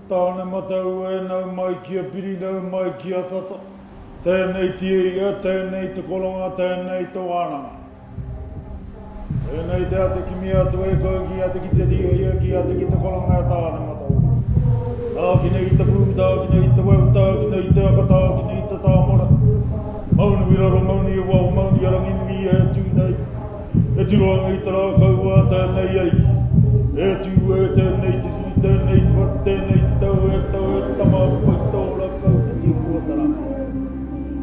Tāne matau e nau mai kia piri nau mai kia tata. Tēnei te ia, tēnei te koronga, tēnei te wānanga. Tēnei te ate kimi atu e koe ki ate ki te ria ia ki ate ki te koronga e tāne matau. Tākina i te pū, tākina i te weu, tākina i te aka, tākina i te tāmora. Maunu i raro, maunu i waho, maunu i a Ranginui e tū nei. E tiro ana i te rākau a tēnei ariki. E tū e tēnei te riri, tēnei te whatu, tēnei te tau, e tau e tama pai tō rākau te tiro o te rā.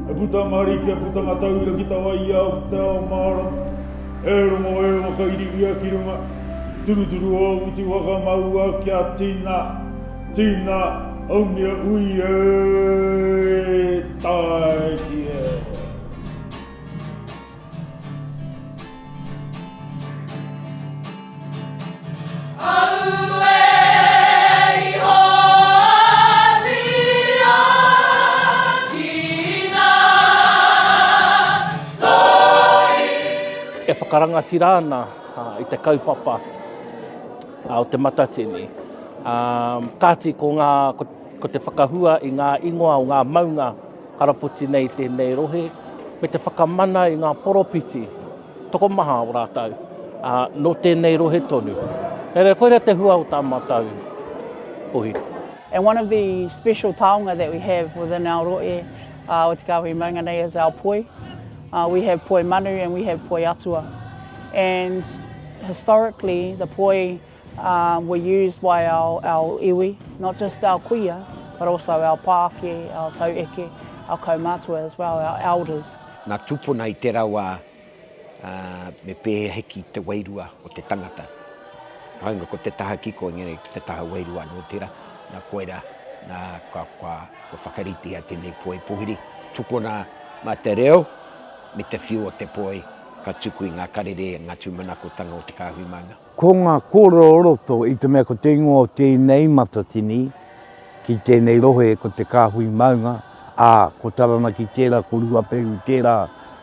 E puta ngā ariki, e puta ngā tauira ki te wai ao, ki te ao mārama. E rongo e whakairiria ki runga, turuturu o utu whakamaua kia tina, tina, haumia ui e tae ki e. E whakarangatira ana i te kaupapa o Te Matatini. Kāti ko ngā, ko te whakahua i ngā ingoa o ngā maunga karapoti nei tēnei rohe, me te whakamana i ngā poropiti, tokomaha o rātou, ā, nō tēnei rohe tonu. Nā reira, koirā te hua o tā mātou pōhiri. And one of the special taonga that we have within our rohe o Te Kāhui Maunga nei is our poi. We have poi manu and we have poi atua. And historically the poi were used by our, our iwi, not just our kuia, but also our pāke, our taueke, our kaumātua as well, our elders. Ngā tūpuna i tērā wā, ā, me pēhea hiki te wairua o te tangata. Hāunga ko te taha kiko, engari ko te taha wairua anō tērā. Nā, koirā, nā, kua, kua, kua whakaritea tēnei poi pōhiri. Tukuna mā te reo me te whiu o te poi ka tuku i ngā karere, ngā tūmanakotanga o te kāhui maunga. Ko ngā kōrero o roto i te mea ko te ingoa o tēnei matatini ki tēnei rohe ko Te Kāhui Maunga, ā, ko Taranaki tērā, ko Ruapehu tērā,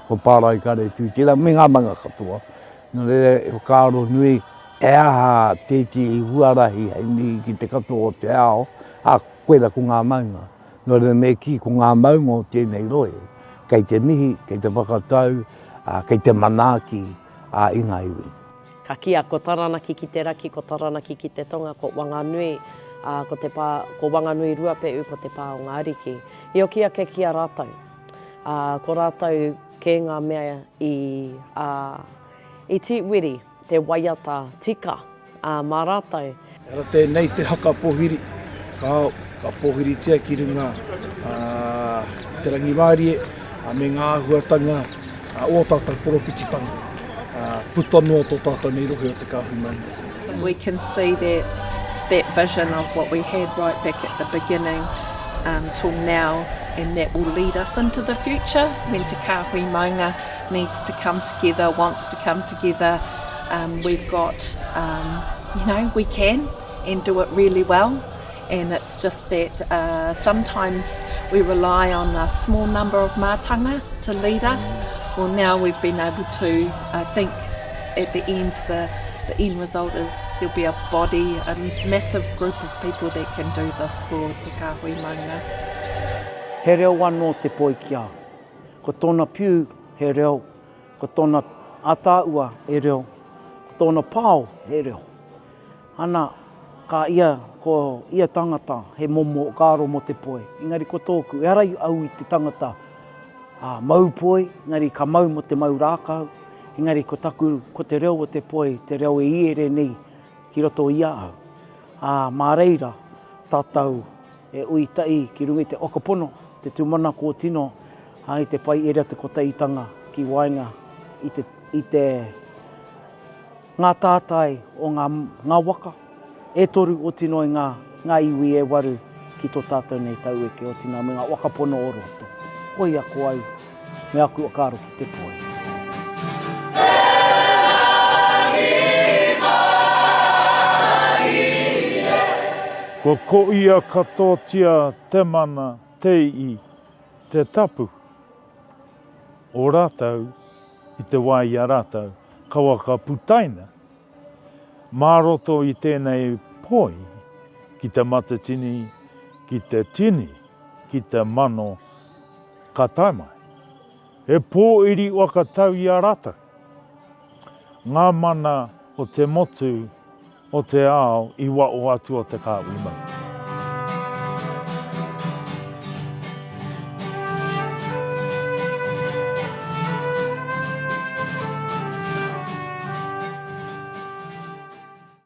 ko Pāraikaretū tērā, me ngā maunga katoa. Nō reira, e whakaaro nui, he aha tētehi huarahi hei mihi ki te katoa o te ao, ā, koirā ko ngā maunga. Nō reira, me kī ko ngā maunga o tēnei rohe, kei te mihi, kei te whakatau, ā, kei te manaaki, ā, i ngā iwi. Ka kīia ko Taranaki ki te raki, ko Taranaki ki te tonga, ko Wanganui, ā, ko te pā, ko Wanganui Ruape'u, ko te pā o ngā ariki. I oki ake ki a rātou. Ā, ko rātou kē ngā mea i, ā, i tīwiri te waiata tika, ā, mā rātou. Ehara tēnei te haka pōhiri, ka, ka pōhiritia ki runga i te rangimārie me ngā āhuatanga o ō tātou poropititanga puta noa tō tātou nei rohe o Te Kāhui Maunga. We can see that that vision of what we had right back at the beginning um, till now and that will lead us into the future when Te Kāhui Maunga needs to come together, wants to come together. Um, we've got, um, you know, we can and do it really well. And it's just that uh, sometimes we rely on a small number of mātanga to lead us. Well, now we've been able to, I think, at the end, the, the end result is there'll be a body, a massive group of people that can do this for Te Kāhui Maunga. He reo anō te poi ki a. Ko tōna piu he reo, ko tōna ataua he reo, ko tōna pao he reo. Ana, ka ia, ko ia tangata he momo whakaaro mō te poi. Engari ko tōku, ehara au i te tangata ā, mau poi, engari ka mau mō te mau rākau, engari ko taku, ko te reo o te poi, te reo e iere nei ki roto i a au. Ā, mā reira tātou E ui tahi ki runga i te whakapono, te tūmanako tino, ā, i te pai ere te kotahitanga ki waenga i te, i te, ngā tātai o ngā, ngā waka e toru o tino i ngā, ngā iwi e waru ki tō tātou nei taueke o tino me ngā whakapono o roto. Koia ko au me aku whakaaro ki te poi. Kua koia katoatia te mana, te ii, te tapu o ratou i te wa i a ratou, kaua ka putaina, mā roto i tēnei poi. Ki te matatini, ki te tini, ki te mano ka tae mai. He pōiri waka tau i a ratou. Ngā mana o te motu, o te ao i wao atu o te kāhui maunga.